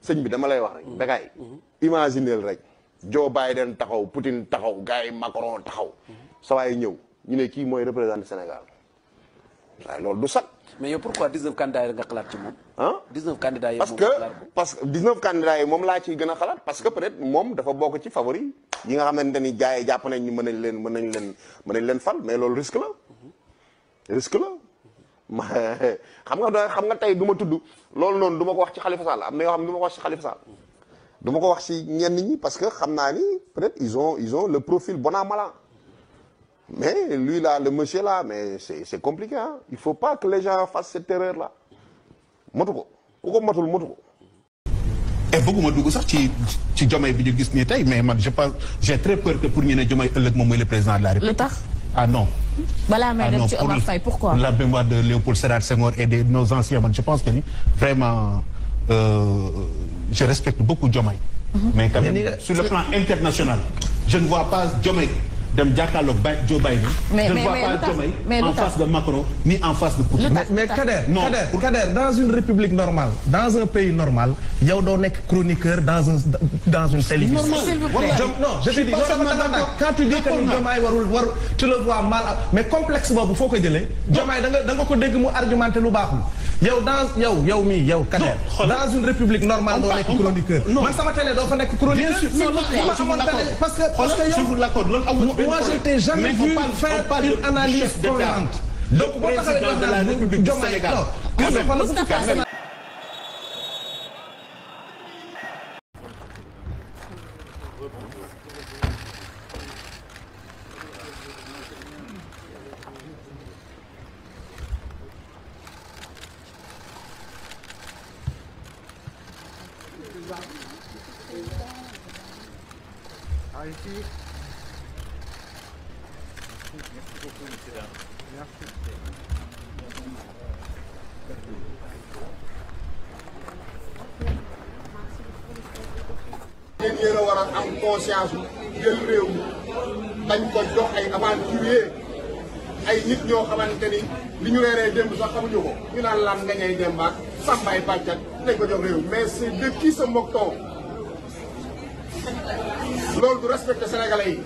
sëñ bi dama lay wax rek. Bécaye imagineel rek. Joe Biden taxaw Poutine taxaw gars yi Macron taxaw. sa waay ñëw ñu ne kii mooy représenté Sénégal waaye loolu du sax. mais yow pourquoi 19 candidats yi nga xalaat ci moom. ah 19 candidats yi parce que 19 candidats yi moom laa ciy gën a xalaat parce que peut-être moom dafa bokk ci favori yi nga xamante ni gars yi jàpp nañ ñu mën nañ leen fal mais loolu risque la. risque la xam nga tey du ma tudd loolu noonu du ma ko wax ci Khalifa Sall am na yoo xam ne du ma ko wax ci Khalifa Sall. du ma ko wax ci ñenn ñi parce que xam naa ni peut-être ils ont le profil bon an mal an. Mais lui là, le monsieur là, mais c'est compliqué, hein. Il faut pas que les gens fassent cette erreur là. Motuko. Pourquoi motul motuko? Et beaucoup me disent ça, ci Diomaye bi ñu gis ni tay, mais je pense j'ai très peur que pour ñu né Diomaye ëlëk mom moy le président de la République. Ah non. Bala may dem ci Omar Faye, pourquoi? La mémoire de Léopold Sédar Senghor et de nos anciens, je pense que vraiment je respecte beaucoup Diomaye. Mais quand même sur le plan international, je ne vois pas Diomaye dem jàkkaarloog Joe Biden. Je ne vois pas Diomaye en face de Macron ni en face de Poutine. Mais Kader, dans une république normale, dans un pays normal, yow doo nekk chroniqueur dans une télévision. Non, je te dis, quand tu dis que Diomaye warul tu le vois mal, mais complexe boobu foo ko jëlee. Diomaye da nga ko dégg mu argumenté lu baaxul. yow Kader, dans une république normale doo nekk chroniqueur. Man sama télé doo fa nekk chroniqueur. Parce que moi, je t'ai jamais vu faire une analyse cohérente. Donc, le président de la République du Sénégal. yéen a war a am conscience jël réew mi dañ ko jox ay aventurier ay nit ñoo xamante ni li ñu reeree démb sax xamuñu ko ñu naan laan ngañay démb ak sàmbaay bàccat dañ ko jox réew mais c'est de qui se moque-t-on loolu du respecté sénégalais yi.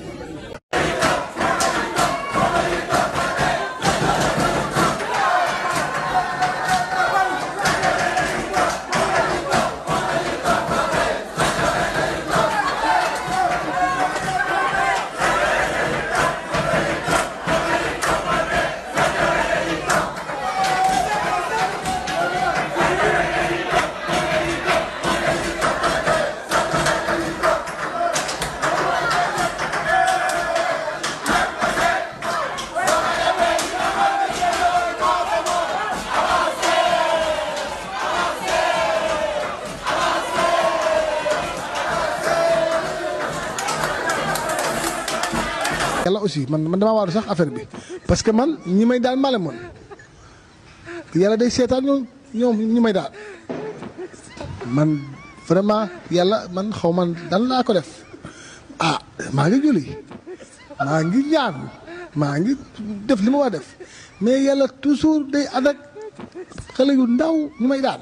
yàlla aussi man damaa waaru sax affaire bi parce que man ñi may daal male moon yàlla day seetaan ñoom ñi may daal man vraiment yàlla man xaw man dan laa ko def ah maa ngi julli maa ngi ñaan maa ngi def li ma war def mais yàlla toujours day ànd ak xale yu ndaw ñi may daal